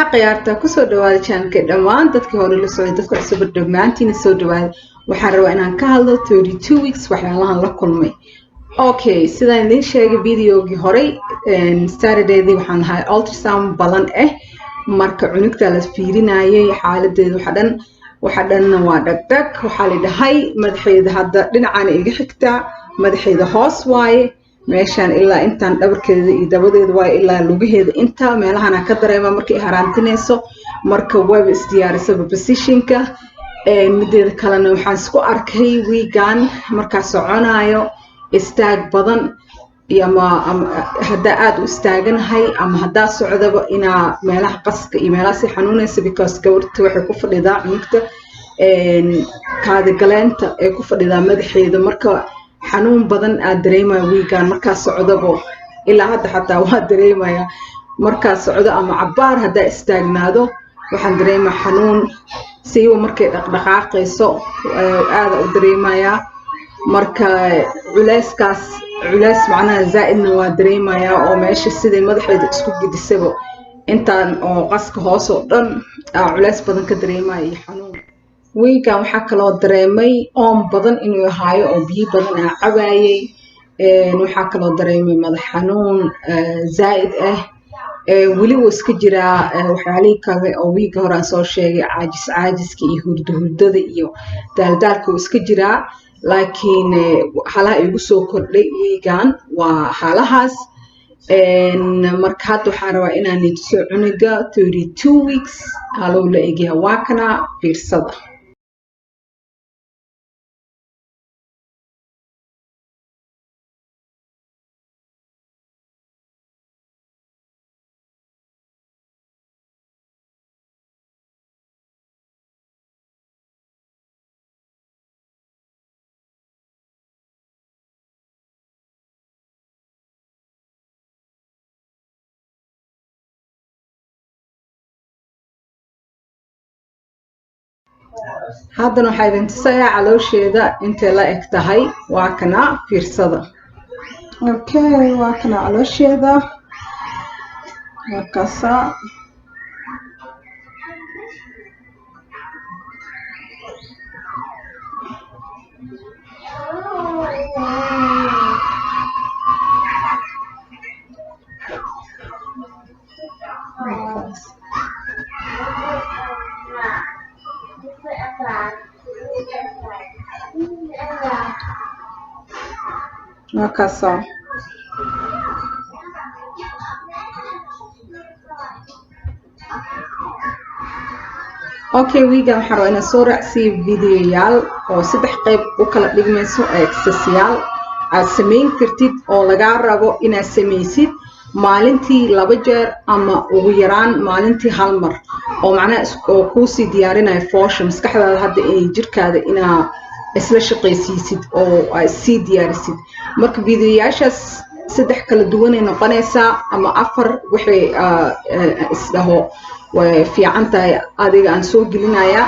Khiyaarta kusoo dhawaada channelka, dhammaan dadkii hore la socday, dadka cusub, dhammaantiina soo dhawaada. Waxaan rabaa inaan ka hadlo 32 weeks waxyaalahan la kulmay. Okay, sidaan idiin sheegay videogii horey, Saturdaydii waxaan lahay ultrasound balan ah. Marka cunugta la fiirinayay xaaladeeda, waxa dhanna waa dhagdhag. Waxaa la dhahay madaxeeda hadda dhinacaana iga xigtaa, madaxeeda hoos waaye, meeshaan ilaa intaan dhabarkeeda iyo dabadeeda waaye, ilaa lugaheeda inta meelahana ka dareema markay haraantinayso. Marka wayba isdiyaarisaba positionka. Mideeda kalena, waxaan isku arkay wiigan markaa soconayo istaag badan iyo ama haddaa aada u istaaganahay ama haddaa socdaba inaa meelaha qaska iyo meelaha si xanuunaysa, because gabarta waxay ku fadhidaa, cunugta kaadagaleenta ay ku fadhidaa madaxeeda. Marka xanuun badan aad dareemaya wiigan markaa socdabo, ilaa hadda xataa waa dareemaya. Markaa socdo ama cabaar haddaa istaagnaado, waxaan dareemaya xanuun. Siiba markay dhaqdhaqaaqayso aada u dareemayaa. Marka culeyskaas, culeys macnaha zaa'idna waa dareemayaa, oo meesha siday madaxeeda isku gidisaba intaan oo qaska hoos oo dhan aa culeys badan ka dareemaya iyo xanuun. Wiigan waxaa kaloo dareemay oon badan inuu ahaayo oo biyo badan aa cabaayay. Waxaa kaloo dareemay madax xanuun zaa'id ah. Weli wuu iska jiraa waxyaalihii kale oo wiiga hore aan soo sheegay, caajis caajiska iyo hurdo hurdada iyo daaldaalka wuu iska jiraa, laakiin halaha igu soo kordhay wiigan waa halahaas. Marka hadda waxaan rabaa inaan tuso cunuga 32 weeks halou la egyahay. Waa kana, fiirsada. Haddana waxaa idin tusayaa caloosheeda intay la eg tahay. Waa kana, fiirsada. Okay, waa kana caloosheeda, waa kaasa. Waa kaasa. Okay, wiigan waxaan rabaa inaan soo raacsiiyo videoyaal oo saddex qayb u kala dhigmayso, exerciseyaal aad samayn kartid oo lagaa rabo inaad samaysid maalintii laba jeer ama ugu yaraan maalintii hal mar, oo macnaha oo kuusii diyaarinaya foosha maskaxdaada hadda inay jirkaada inaa isla shaqaysiisid oo aad sii diyaarisid. Marka videoyaashaas saddex kala duwanay noqonaysaa ama afar, waxay isdhaho way fiican tahay adiga aan soo gelinayaa.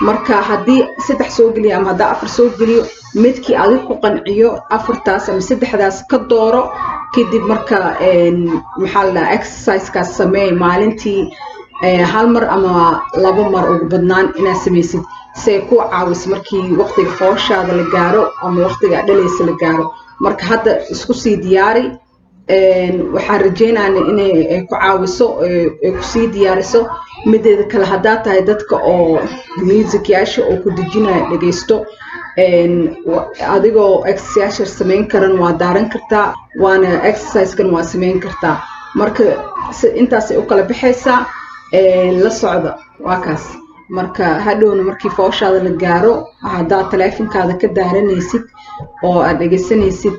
Marka haddii saddex soo geliyo ama haddaa afar soo geliyo, midkii adig ku qanciyo afartaas ama saddexdaas ka dooro. Kadib marka, maxaa la dhahaa, exercisekaas sameey maalintii hal mar ama laba mar ugu badnaan inaad samaysid, si ay ku caawiso markii waqtiga fooshaada la gaaro ama waqtiga dhalaysa la gaaro. Marka hadda isku sii diyaari. Waxaan rajeynaya inay ku caawiso, ay kusii diyaariso. Mideeda kale, haddaa tahay dadka oo musicyaasha oo ku dejinaya dhegeysto, adigoo exerciseyaasha samayn karan waa daaran kartaa, waana exercisekan waa samayn kartaa. Marka intaasay u kala baxaysaa, la socda. Waa kaas. Marka hadhowna markii fooshaada la gaaro, haddaad taleefonkaada ka daaranaysid oo aad dhegeysanaysid,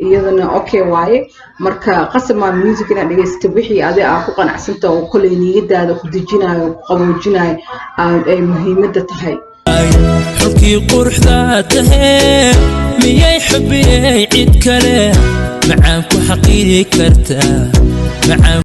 iyadana okay waaye. Marka qasab maa music inaad dhegeysato, wixii adi aa ku qanacsanta oo koley niyadaada ku dejinayo oo ku qaboojinayo ay muhiimadda tahay. Xulkii quruxda tahee, miyay xubiyey cid kale macaan ku xaqiiri kartaa macaan?